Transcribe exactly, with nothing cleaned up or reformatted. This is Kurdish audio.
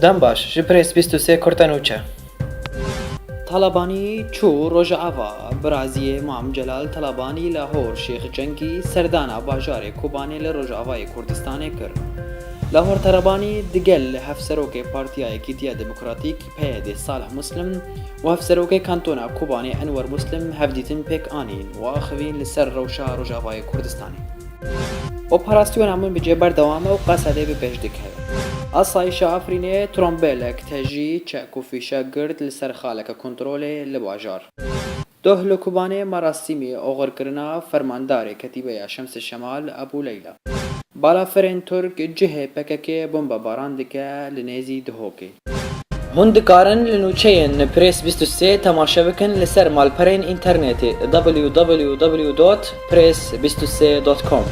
Dem baş, ji Press bîst û sê kurte nûçe. Talabanî çû Rojava, biraziyê Mam Celal Talabanî Lahor Şêx Cengî serdana bajarê Kobanê li Rojavayê Kurdistanê kir. Lahor Talabanî digel hevserokê Partiya Yekîtiya Demokratîk, P Y D, Salih Muslim û hevserokê Kantona Kobanê Enwer Muslim hevdîtin pêk anîn û axivîn li ser rewşa Rojavayê Kurdistanê. Operasyona Minbicê berdewam e û Qesedê bi pêş dikeve. Asayişa Efrînê trombêlek tejî çek û fîşek girt li ser xaleke kontrolê li bajar. Doh li Kobanê merasîmê oxirkirina fermandarê Ketîbeya Şemse Şemal Ebû Leyla. Balaferên Tirk cihê P K K bombebaran dike li nêzî Dihokê. Hûn dikarin li nûçeyên Press bîst û sê temaşe bikin li ser malperên înternetê w w w dot press bîst û sê dot com.